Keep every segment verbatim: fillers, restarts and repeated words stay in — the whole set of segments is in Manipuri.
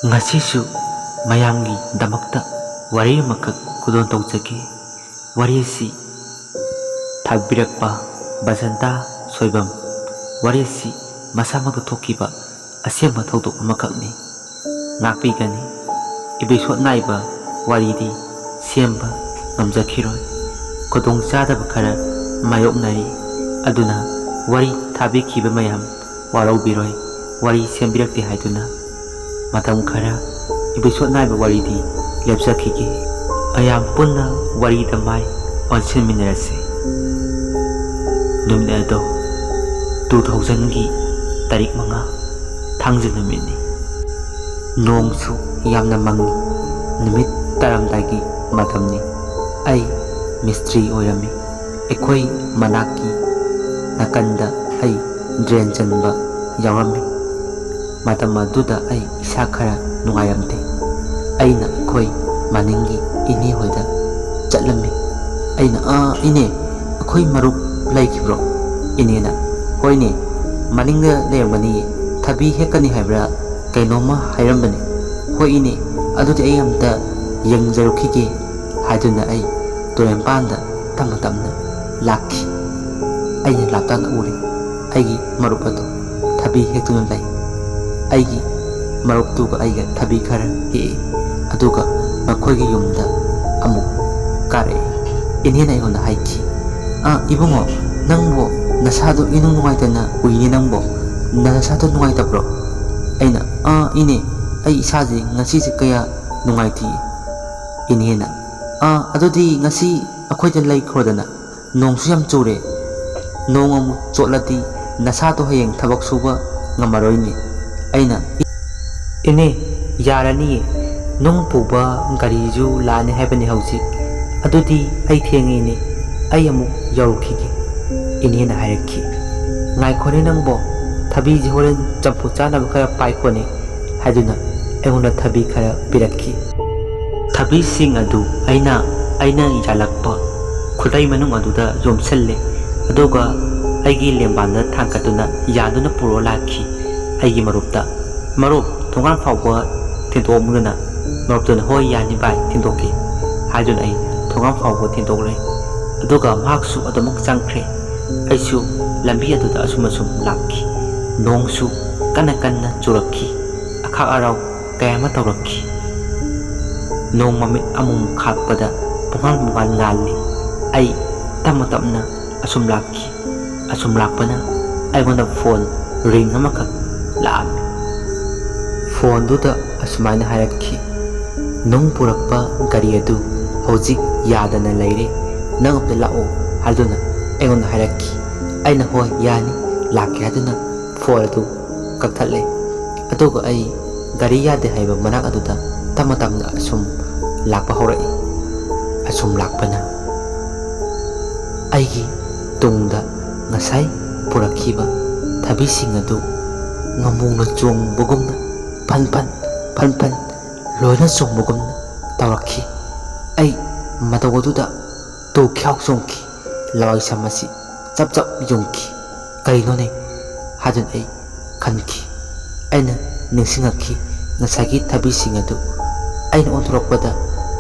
ꯉꯁꯤꯁꯨ ꯃꯌꯥꯝꯒꯤꯗꯃꯛꯇ ꯋꯥꯔꯤ ꯑꯃꯈꯛ ꯈꯨꯗꯣꯜ ꯇꯧꯖꯒꯦ꯫ ꯋꯥꯔꯤ ꯑꯁꯤ ꯊꯥꯕꯤꯔꯛꯄ ꯕꯁꯟꯇꯥ ꯁꯣꯏꯕꯝ꯫ ꯋꯥꯔꯤ ꯑꯁꯤ ꯃꯁꯥꯃꯛꯇ ꯊꯣꯛꯈꯤꯕ ꯑꯁꯦꯡꯕ ꯊꯧꯗꯣꯛ ꯑꯃꯈꯛꯅꯤ꯫ ꯉꯥꯛꯄꯤꯒꯅꯤ꯫ ꯏꯄꯤꯁꯣꯠ ꯅꯥꯏꯕ ꯋꯥꯔꯤꯗꯤ ꯁꯦꯝꯕ ꯉꯝꯖꯈꯤꯔꯣꯏ꯫ ꯈꯨꯗꯣꯡꯆꯥꯗꯕ ꯈꯔ ꯃꯥꯌꯣꯛꯅꯔꯤ꯫ ꯑꯗꯨꯅ ꯋꯥꯔꯤ ꯊꯥꯕꯤꯈꯤꯕ ꯃꯌꯥꯝ ꯋꯥꯔꯧꯕꯤꯔꯣꯏ꯫ ꯋꯥꯔꯤ ꯁꯦꯝꯕꯤꯔꯛꯇꯦ ꯍꯥꯏꯗꯨꯅ꯫ ꯃꯇꯝ ꯈꯔ ꯏꯄꯤꯁꯣꯠ ꯅꯥꯏꯕ ꯋꯥꯔꯤꯗꯤ ꯂꯦꯞꯆꯈꯤꯒꯦ꯫ ꯃꯌꯥꯝ ꯄꯨꯟꯅ ꯋꯥꯔꯤꯗ ꯃꯥꯏ ꯑꯣꯟꯁꯤꯟꯃꯤꯟꯅꯔꯁꯤ꯫ ꯅꯨꯃꯤꯠ ꯑꯗꯣ ꯇꯨ ꯊꯥꯎꯖꯟꯒꯤ ꯇꯥꯔꯤꯛ ꯃꯉꯥ, ꯊꯥꯡꯖ ꯅꯨꯃꯤꯠꯅꯤ꯫ ꯅꯣꯡꯁꯨ ꯌꯥꯝꯅ ꯃꯪꯉꯤ꯫ ꯅꯨꯃꯤꯠ ꯇꯥꯔꯝꯗꯥꯏꯒꯤ ꯃꯇꯝꯅꯤ꯫ ꯑꯩ ꯃꯤꯁꯇ꯭ꯔꯤ ꯑꯣꯏꯔꯝꯃꯤ꯫ ꯑꯩꯈꯣꯏ ꯃꯅꯥꯛꯀꯤ ꯅꯥꯀꯟꯗ ꯑꯩ ꯗ꯭ꯔꯦꯟ ꯆꯟꯕ ꯌꯥꯎꯔꯝꯃꯤ꯫ ꯃꯇꯝ ꯑꯗꯨꯗ ꯑꯩ ꯏꯁꯥ ꯈꯔ ꯅꯨꯡꯉꯥꯏꯔꯝꯗꯦ꯫ ꯑꯩꯅ ꯑꯩꯈꯣꯏ ꯃꯅꯤꯡꯒꯤ ꯏꯅꯦ ꯍꯣꯏꯗ ꯆꯠꯂꯝꯃꯤ꯫ ꯑꯩꯅ, "ꯑꯥ, ꯏꯅꯦ, ꯑꯩꯈꯣꯏ ꯃꯔꯨꯞ ꯂꯩꯈꯤꯕ꯭ꯔꯣ?" ꯏꯅꯦꯅ, "ꯍꯣꯏꯅꯦ, ꯃꯅꯤꯡꯗ ꯂꯩꯔꯝꯒꯅꯤꯌꯦ, ꯊꯕꯤ ꯍꯦꯛꯀꯅꯤ ꯍꯥꯏꯕ꯭ꯔꯥ ꯀꯩꯅꯣꯝꯃ ꯍꯥꯏꯔꯝꯕꯅꯦ꯫ ꯍꯣꯏ ꯏꯅꯦ, ꯑꯗꯨꯗꯤ ꯑꯩ ꯑꯝꯇ ꯌꯦꯡꯖꯔꯨꯈꯤꯒꯦ" ꯍꯥꯏꯗꯨꯅ ꯑꯩ ꯇꯨꯔꯦꯟ ꯃꯄꯥꯟꯗ ꯇꯞꯅ ꯇꯞꯅ ꯂꯥꯛꯈꯤ꯫ ꯑꯩꯅ ꯂꯥꯞꯇꯥꯅ ꯎꯔꯦ, ꯑꯩꯒꯤ ꯃꯔꯨꯞ ꯑꯗꯨ ꯊꯕꯤ ꯍꯦꯛꯇꯨꯅ ꯂꯩ꯫ ꯑꯩꯒꯤ ꯃꯔꯨꯞꯇꯨꯒ ꯑꯩꯒ ꯊꯕꯤ ꯈꯔ ꯍꯦꯛꯏ, ꯑꯗꯨꯒ ꯃꯈꯣꯏꯒꯤ ꯌꯨꯝꯗ ꯑꯃꯨꯛ ꯀꯥꯔꯛꯏ꯫ ꯏꯅꯦꯅ ꯑꯩꯉꯣꯟꯗ ꯍꯥꯏꯈꯤ, "ꯑꯥ, ꯏꯕꯨꯡꯉꯣ, ꯅꯪꯕꯨ ꯅꯁꯥꯗꯨ ꯏꯅꯨꯡ ꯅꯨꯡꯉꯥꯏꯇꯅ ꯎꯏꯅꯦ ꯅꯪꯕꯨ꯫ ꯅꯁꯥꯗꯨ ꯅꯨꯡꯉꯥꯏꯇꯕ꯭ꯔꯣ?" ꯑꯩꯅ, "ꯑꯥ, ꯏꯅꯦ, ꯑꯩ ꯏꯁꯥꯁꯦ ꯉꯁꯤꯁꯦ ꯀꯌꯥ ꯅꯨꯡꯉꯥꯏꯇꯦ꯫" ꯏꯅꯦꯅ, "ꯑꯥ, ꯑꯗꯨꯗꯤ ꯉꯁꯤ ꯑꯩꯈꯣꯏꯗ ꯂꯩꯈ꯭ꯔꯣꯗꯅ, ꯅꯣꯡꯁꯨ ꯌꯥꯝ ꯆꯨꯔꯦ꯫ ꯅꯣꯡ ꯑꯃꯨꯛ ꯆꯣꯠꯂꯗꯤ ꯅꯁꯥꯗꯣ ꯍꯌꯦꯡ ꯊꯕꯛ ꯁꯨꯕ ꯉꯝꯃꯔꯣꯏꯅꯦ꯫" ꯑꯩꯅ, "ꯏꯅꯦ, ꯌꯥꯔꯅꯤꯌꯦ, ꯅꯨꯡ ꯄꯨꯕ ꯒꯥꯔꯤꯁꯨ ꯂꯥꯛꯑꯅꯤ ꯍꯥꯏꯕꯅꯤ ꯍꯧꯖꯤꯛ꯫ ꯑꯗꯨꯗꯤ ꯑꯩ ꯊꯦꯡꯉꯦ ꯏꯅꯦ, ꯑꯩ ꯑꯃꯨꯛ ꯌꯧꯔꯨꯈꯤꯒꯦ꯫" ꯏꯅꯦꯅ ꯍꯥꯏꯔꯛꯈꯤ, "ꯉꯥꯏꯈꯣꯅꯦ ꯅꯪꯕꯣ, ꯊꯕꯤꯁꯦ ꯍꯣꯔꯦꯟ ꯆꯝꯐꯨꯠ ꯆꯥꯅꯕ ꯈꯔ ꯄꯥꯏꯈꯣꯅꯦ" ꯍꯥꯏꯗꯨꯅ ꯑꯩꯉꯣꯟꯗ ꯊꯕꯤ ꯈꯔ ꯄꯤꯔꯛꯈꯤ꯫ ꯊꯕꯤꯁꯤꯡ ꯑꯗꯨ ꯑꯩꯅ, ꯑꯩꯅ ꯌꯥꯜꯂꯛꯄ ꯈꯨꯗꯩ ꯃꯅꯨꯡ ꯑꯗꯨꯗ ꯌꯣꯝꯁꯤꯜꯂꯦ, ꯑꯗꯨꯒ ꯑꯩꯒꯤ ꯂꯦꯡꯕꯥꯟꯗ ꯊꯥꯡꯒꯠꯇꯨꯅ ꯌꯥꯟꯗꯨꯅ ꯄꯨꯔꯛꯑꯣ ꯂꯥꯛꯈꯤ꯫ ꯑꯩꯒꯤ ꯃꯔꯨꯞꯇ, "ꯃꯔꯨꯞ, ꯊꯣꯡꯒꯥꯟ ꯐꯥꯎꯕ ꯊꯤꯟꯗꯣꯛꯑꯝꯗꯨꯅ ꯃꯔꯨꯞꯇꯨꯅ "ꯍꯣꯏ, ꯌꯥꯅꯤ ꯚꯥꯏ, ꯊꯤꯟꯗꯣꯛꯀꯦ" ꯍꯥꯏꯗꯨꯅ ꯑꯩ ꯊꯣꯡꯅꯥꯡ ꯐꯥꯎꯕ ꯊꯤꯟꯗꯣꯛꯂꯦ꯫ ꯑꯗꯨꯒ ꯃꯍꯥꯛꯁꯨ ꯑꯗꯨꯃꯛ ꯆꯪꯈ꯭ꯔꯦ꯫ ꯑꯩꯁꯨ ꯂꯝꯕꯤ ꯑꯗꯨꯗ ꯑꯁꯨꯝ ꯑꯁꯨꯝ ꯂꯥꯛꯈꯤ꯫ ꯅꯣꯡꯁꯨ ꯀꯟꯅ ꯀꯟꯅ ꯆꯨꯔꯛꯈꯤ꯫ ꯑꯈꯥꯛ ꯑꯔꯥꯎ ꯀꯌꯥ ꯑꯃ ꯇꯧꯔꯛꯈꯤ꯫ ꯅꯣꯡ ꯃꯃꯤꯠ ꯑꯃꯨꯛ ꯈꯥꯛꯄꯗ ꯄꯨꯡꯉꯥꯟ ꯄꯨꯡꯉꯥꯟ ꯉꯥꯜꯂꯤ꯫ ꯑꯩ ꯇꯞꯅ ꯇꯞꯅ ꯑꯁꯨꯝ ꯂꯥꯛꯈꯤ꯫ ꯑꯁꯨꯝ ꯂꯥꯛꯄꯅ ꯑꯩꯉꯣꯟꯗ ꯐꯣꯟ ꯔꯤꯡ ꯑꯃꯈꯛ ꯂꯥꯛꯑꯝꯃꯤ꯫ ꯐꯣꯟꯗꯨꯗ ꯑꯁꯨꯃꯥꯏꯅ ꯍꯥꯏꯔꯛꯈꯤ, "ꯅꯨꯡ ꯄꯨꯔꯛꯄ ꯒꯥꯔꯤ ꯑꯗꯨ ꯍꯧꯖꯤꯛ ꯌꯥꯗꯅ ꯂꯩꯔꯦ, ꯅꯪ ꯑꯝꯇ ꯂꯥꯛꯑꯣ" ꯍꯥꯏꯗꯨꯅ ꯑꯩꯉꯣꯟꯗ ꯍꯥꯏꯔꯛꯈꯤ꯫ ꯑꯩꯅ "ꯍꯣꯏ, ꯌꯥꯅꯤ, ꯂꯥꯛꯀꯦ" ꯍꯥꯏꯗꯨꯅ ꯐꯣꯟ ꯑꯗꯨ ꯀꯛꯊꯠꯂꯦ꯫ ꯑꯗꯨꯒ ꯑꯩ ꯒꯥꯔꯤ ꯌꯥꯗꯦ ꯍꯥꯏꯕ ꯃꯅꯥꯛ ꯑꯗꯨꯗ ꯇꯞꯅ ꯇꯞꯅ ꯑꯁꯨꯝ ꯂꯥꯛꯄ ꯍꯧꯔꯛꯏ꯫ ꯑꯁꯨꯝ ꯂꯥꯛꯄꯅ ꯑꯩꯒꯤ ꯇꯨꯡꯗ ꯉꯁꯥꯏ ꯄꯨꯔꯛꯈꯤꯕ ꯊꯕꯤꯁꯤꯡ ꯑꯗꯨ ꯉꯥꯃꯨꯅ ꯆꯣꯡꯕꯒꯨꯝꯅ ꯐꯟ ꯐꯟ, ꯐꯟ ꯐꯟ ꯂꯣꯏꯅ ꯆꯣꯡꯕꯒꯨꯝꯅ ꯇꯧꯔꯛꯈꯤ꯫ ꯑꯩ ꯃꯇꯧ ꯑꯗꯨꯗ ꯇꯨ ꯈ꯭ꯌꯥꯎ ꯆꯣꯡꯈꯤ꯫ ꯂꯋꯥꯏ ꯁꯝ ꯑꯁꯤ ꯆꯞ ꯆꯞ ꯌꯨꯡꯈꯤ꯫ "ꯀꯔꯤꯅꯣꯅꯦ?" ꯍꯥꯏꯗꯨꯅ ꯑꯩ ꯈꯟꯈꯤ꯫ ꯑꯩꯅ ꯅꯤꯡꯁꯤꯡꯉꯛꯈꯤ ꯉꯁꯥꯏꯒꯤ ꯊꯕꯤꯁꯤꯡ ꯑꯗꯨ꯫ ꯑꯩꯅ ꯑꯣꯟꯊꯣꯔꯛꯄꯗ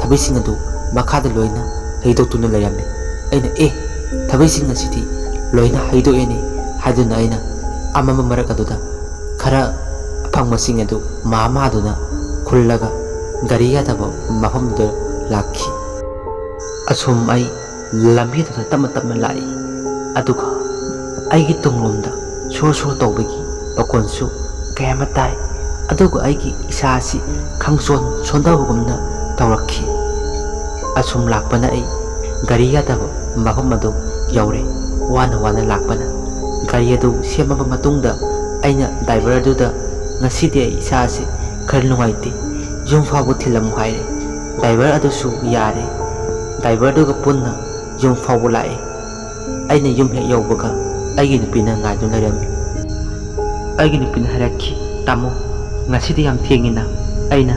ꯊꯕꯤꯁꯤꯡ ꯑꯗꯨ ꯃꯈꯥꯗ ꯂꯣꯏꯅ ꯍꯩꯗꯣꯛꯇꯨꯅ ꯂꯩꯔꯝꯃꯤ꯫ ꯑꯩꯅ "ꯑꯦ, ꯊꯕꯤꯁꯤꯡ ꯑꯁꯤꯗꯤ ꯂꯣꯏꯅ ꯍꯩꯗꯣꯛꯑꯦꯅꯦ" ꯍꯥꯏꯗꯨꯅ ꯑꯩꯅ ꯑꯃꯝꯕ ꯃꯔꯛ ꯑꯗꯨꯗ ꯈꯔ ꯑꯐꯪꯕꯁꯤꯡ ꯑꯗꯨ ꯃꯥ ꯃꯥꯗꯨꯅ ꯈꯨꯜꯂꯒ ꯒꯥꯔꯤ ꯌꯥꯗꯕ ꯃꯐꯝꯗꯨꯗ ꯂꯥꯛꯈꯤ꯫ ꯑꯁꯨꯝ ꯑꯩ ꯂꯝꯕꯤꯗꯨꯗ ꯇꯞꯅ ꯇꯞꯅ ꯂꯥꯛꯏ꯫ ꯑꯗꯨꯒ ꯑꯩꯒꯤ ꯇꯨꯡꯂꯣꯝꯗ ꯁꯣꯔ ꯁꯣꯔ ꯇꯧꯕꯒꯤ ꯃꯈꯣꯟꯁꯨ ꯀꯌꯥ ꯑꯃ ꯇꯥꯏ꯫ ꯑꯗꯨꯒ ꯑꯩꯒꯤ ꯏꯁꯥ ꯑꯁꯤ ꯈꯪꯁꯣꯟ ꯁꯣꯟꯊꯕꯒꯨꯝꯅ ꯇꯧꯔꯛꯈꯤ꯫ ꯑꯁꯨꯝ ꯂꯥꯛꯄꯅ ꯑꯩ ꯒꯥꯔꯤ ꯌꯥꯗꯕ ꯃꯐꯝ ꯑꯗꯨ ꯌꯧꯔꯦ꯫ ꯋꯥꯅ ꯋꯥꯅ ꯂꯥꯛꯄꯅ꯫ ꯒꯥꯔꯤ ꯑꯗꯨ ꯁꯦꯝꯃꯕ ꯃꯇꯨꯡꯗ ꯑꯩꯅ ꯗ꯭ꯔꯥꯏꯚꯔ ꯑꯗꯨꯗ "ꯉꯁꯤꯗꯤ ꯑꯩ ꯏꯁꯥ ꯑꯁꯤ ꯈꯔ ꯅꯨꯡꯉꯥꯏꯇꯦ, ꯌꯨꯝ ꯐꯥꯎꯕ ꯊꯤꯜꯂꯝꯃꯨ" ꯍꯥꯏꯔꯦ꯫ ꯗ꯭ꯔꯥꯏꯚꯔ ꯑꯗꯨꯁꯨ ꯌꯥꯔꯦ꯫ ꯗ꯭ꯔꯥꯏꯚꯔꯗꯨꯒ ꯄꯨꯟꯅ ꯌꯨꯝ ꯐꯥꯎꯕ ꯂꯥꯛꯑꯦ꯫ ꯑꯩꯅ ꯌꯨꯝ ꯍꯦꯛ ꯌꯧꯕꯒ ꯑꯩꯒꯤ ꯅꯨꯄꯤꯅ ꯉꯥꯏꯗꯨꯅ ꯂꯩꯔꯝꯃꯤ꯫ ꯑꯩꯒꯤ ꯅꯨꯄꯤꯅ ꯍꯥꯏꯔꯛꯈꯤ, "ꯇꯥꯃꯣ, ꯉꯁꯤꯗꯤ ꯌꯥꯝ ꯊꯦꯡꯉꯤꯅ?" ꯑꯩꯅ,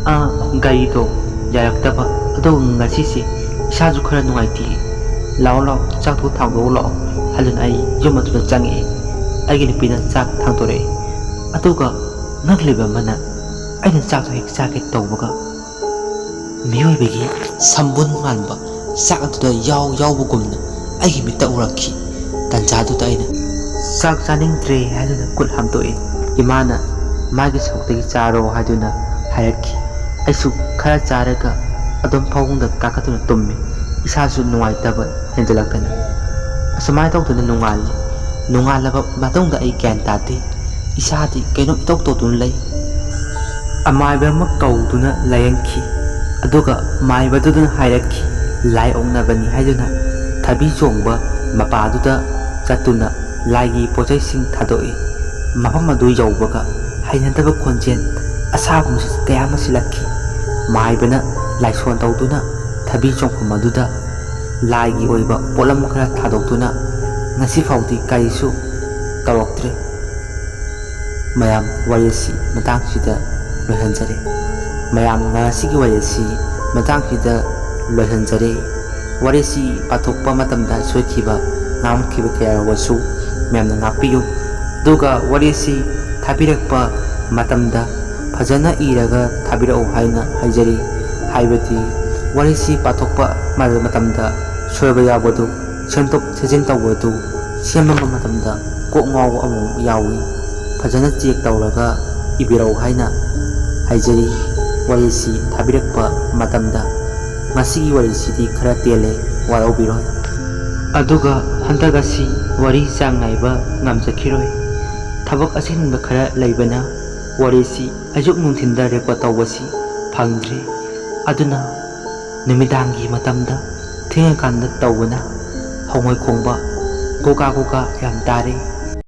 "ꯑꯥ, ꯒꯥꯔꯤꯗꯣ ꯌꯥꯔꯛꯇꯕ, ꯑꯗꯣ ꯉꯁꯤꯁꯦ ꯏꯁꯥꯁꯨ ꯈꯔ ꯅꯨꯡꯉꯥꯏꯇꯦ, ꯂꯥꯛꯑꯣ ꯂꯥꯛꯑꯣ, ꯆꯥꯛꯇꯣ ꯊꯥꯡꯗꯣꯛꯑꯣ ꯂꯥꯛꯑꯣ" ꯍꯥꯏꯗꯨꯅ ꯑꯩ ꯌꯨꯝ ꯑꯗꯨꯗ ꯆꯪꯉꯛꯑꯦ꯫ ꯑꯩꯒꯤ ꯅꯨꯄꯤꯅ ꯆꯥꯛ ꯊꯥꯡꯗꯣꯔꯛꯑꯦ꯫ ꯑꯗꯨꯒ ꯉꯛꯂꯤꯕ ꯑꯃꯅ, ꯑꯩꯅ ꯆꯥꯛꯇꯣ ꯍꯦꯛ ꯆꯥꯒꯦ ꯇꯧꯕꯒ, ꯃꯤꯑꯣꯏꯕꯒꯤ ꯁꯝꯕꯨꯟ ꯃꯥꯟꯕ ꯆꯥꯛ ꯑꯗꯨꯗ ꯌꯥꯎ ꯌꯥꯎꯕꯒꯨꯝꯅ ꯑꯩꯒꯤ ꯃꯤꯠꯇ ꯎꯔꯛꯈꯤ꯫ ꯇꯟꯖꯥꯗꯨꯗ ꯑꯩꯅ ꯆꯥꯛ ꯆꯥꯅꯤꯡꯗ꯭ꯔꯦ ꯍꯥꯏꯗꯨꯅ ꯈꯨꯠ ꯍꯥꯝꯗꯣꯛꯏ꯫ ꯏꯃꯥꯅ ꯃꯥꯒꯤ ꯁꯔꯨꯛꯇꯒꯤ ꯆꯥꯔꯣ ꯍꯥꯏꯗꯨꯅ ꯍꯥꯏꯔꯛꯈꯤ꯫ ꯑꯩꯁꯨ ꯈꯔ ꯆꯥꯔꯒ ꯑꯗꯨꯝ ꯐꯃꯨꯡꯗ ꯀꯥꯈꯠꯇꯨꯅ ꯇꯨꯝꯃꯤ꯫ ꯏꯁꯥꯁꯨ ꯅꯨꯡꯉꯥꯏꯇꯕ ꯍꯦꯟꯖꯜꯂꯛꯇꯅ ꯑꯁꯨꯃꯥꯏꯅ ꯇꯧꯗꯨꯅ ꯅꯣꯡꯉꯥꯜꯂꯤ꯫ ꯅꯣꯡꯉꯥꯜꯂꯕ ꯃꯇꯨꯡꯗ ꯑꯩ ꯒ꯭ꯌꯥꯟ ꯇꯥꯗꯦ꯫ ꯏꯁꯥꯗꯤ ꯀꯩꯅꯣꯝ ꯏꯇꯧ ꯇꯧꯗꯨꯅ ꯂꯩ꯫ ꯑꯃꯥꯏꯕ ꯑꯃ ꯀꯧꯗꯨꯅ ꯂꯥꯌꯦꯡꯈꯤ꯫ ꯑꯗꯨꯒ ꯃꯥꯏꯕꯗꯨꯅ ꯍꯥꯏꯔꯛꯈꯤ, ꯂꯥꯏ ꯑꯣꯛꯅꯕꯅꯤ ꯍꯥꯏꯗꯨꯅ ꯊꯕꯤ ꯆꯣꯡꯕ ꯃꯄꯥꯗꯨꯗ ꯆꯠꯇꯨꯅ ꯂꯥꯏꯒꯤ ꯄꯣꯠꯆꯩꯁꯤꯡ ꯊꯥꯗꯣꯛꯏ꯫ ꯃꯐꯝ ꯑꯗꯨ ꯌꯧꯕꯒ ꯍꯩꯅꯗꯕ ꯈꯣꯟꯖꯦꯜ ꯑꯁꯥꯕ ꯅꯨꯡꯁꯤꯠ ꯀꯌꯥ ꯑꯃ ꯁꯤꯜꯂꯛꯈꯤ꯫ ꯃꯥꯏꯕꯅ ꯂꯥꯏꯁꯣꯟ ꯇꯧꯗꯨꯅ ꯊꯕꯤ ꯆꯣꯡꯐꯝ ꯑꯗꯨꯗ ꯂꯥꯏꯒꯤ ꯑꯣꯏꯕ ꯄꯣꯠꯂꯝ ꯈꯔ ꯊꯥꯗꯣꯛꯇꯨꯅ ꯉꯁꯤ ꯐꯥꯎꯗꯤ ꯀꯔꯤꯁꯨ ꯇꯧꯔꯛꯇ꯭ꯔꯦ꯫ ꯃꯌꯥꯝ, ꯋꯥꯔꯤ ꯑꯁꯤ ꯃꯇꯥꯡꯁꯤꯗ ꯂꯣꯏꯍꯟꯖꯔꯦ꯫ ꯃꯌꯥꯝ, ꯉꯁꯤꯒꯤ ꯋꯥꯔꯤ ꯑꯁꯤ ꯃꯇꯥꯡꯁꯤꯗ ꯂꯣꯏꯍꯟꯖꯔꯦ꯫ ꯋꯥꯔꯤ ꯑꯁꯤ ꯄꯥꯊꯣꯛꯄ ꯃꯇꯝꯗ ꯁꯣꯏꯈꯤꯕ, ꯉꯥꯡꯈꯤꯕ ꯀꯌꯥ ꯌꯥꯎꯔꯁꯨ ꯃꯌꯥꯝꯅ ꯉꯥꯛꯄꯤꯌꯨ꯫ ꯑꯗꯨꯒ ꯋꯥꯔꯤ ꯑꯁꯤ ꯊꯥꯕꯤꯔꯛꯄ ꯃꯇꯝꯗ ꯐꯖꯅ ꯏꯔꯒ ꯊꯥꯕꯤꯔꯛꯎ ꯍꯥꯏꯅ ꯍꯥꯏꯖꯔꯤ꯫ ꯍꯥꯏꯕꯗꯤ ꯋꯥꯔꯤ ꯑꯁꯤ ꯄꯥꯊꯣꯛꯄ ꯃꯇꯝꯗ ꯁꯣꯏꯕ ꯌꯥꯎꯕꯗꯨ ꯁꯦꯝꯗꯣꯛ ꯁꯦꯝꯖꯤꯟ ꯇꯧꯕꯗꯨ ꯁꯦꯝꯕ ꯃꯇꯝꯗ ꯀꯣꯛ ꯉꯥꯎꯕ ꯑꯃꯨꯛ ꯌꯥꯎꯏ꯫ ꯐꯖꯅ ꯆꯦꯛ ꯇꯧꯔꯒ ꯏꯕꯤꯔꯛꯎ ꯍꯥꯏꯅ ꯍꯥꯏꯖꯔꯤ꯫ ꯋꯥꯔꯤꯁꯤ ꯊꯥꯕꯤꯔꯛꯄ ꯃꯇꯝꯗ ꯉꯁꯤꯒꯤ ꯋꯥꯔꯤꯁꯤꯗꯤ ꯈꯔ ꯇꯦꯜꯂꯦ, ꯋꯥꯔꯧꯕꯤꯔꯣꯏ꯫ ꯑꯗꯨꯒ ꯍꯟꯗꯛ ꯑꯁꯤ ꯋꯥꯔꯤ ꯆꯥꯡ ꯅꯥꯏꯕ ꯉꯝꯖꯈꯤꯔꯣꯏ꯫ ꯊꯕꯛ ꯑꯁꯤꯟꯕ ꯈꯔ ꯂꯩꯕꯅ ꯋꯥꯔꯤꯁꯤ ꯑꯌꯨꯛ ꯅꯨꯡꯊꯤꯟꯗ ꯔꯦꯀꯣꯔꯠ ꯇꯧꯕꯁꯤ ꯐꯪꯗ꯭ꯔꯦ꯫ ꯑꯗꯨꯅ ꯅꯨꯃꯤꯗꯥꯡꯒꯤ ꯃꯇꯝꯗ ꯊꯦꯡꯉꯀꯥꯟꯗ ꯇꯧꯕꯅ ꯍꯉꯣꯏ ꯈꯣꯡꯕ ꯀꯣꯀꯥ ꯀꯣꯀꯥ ꯌꯥꯝ ꯇꯥꯔꯦ꯫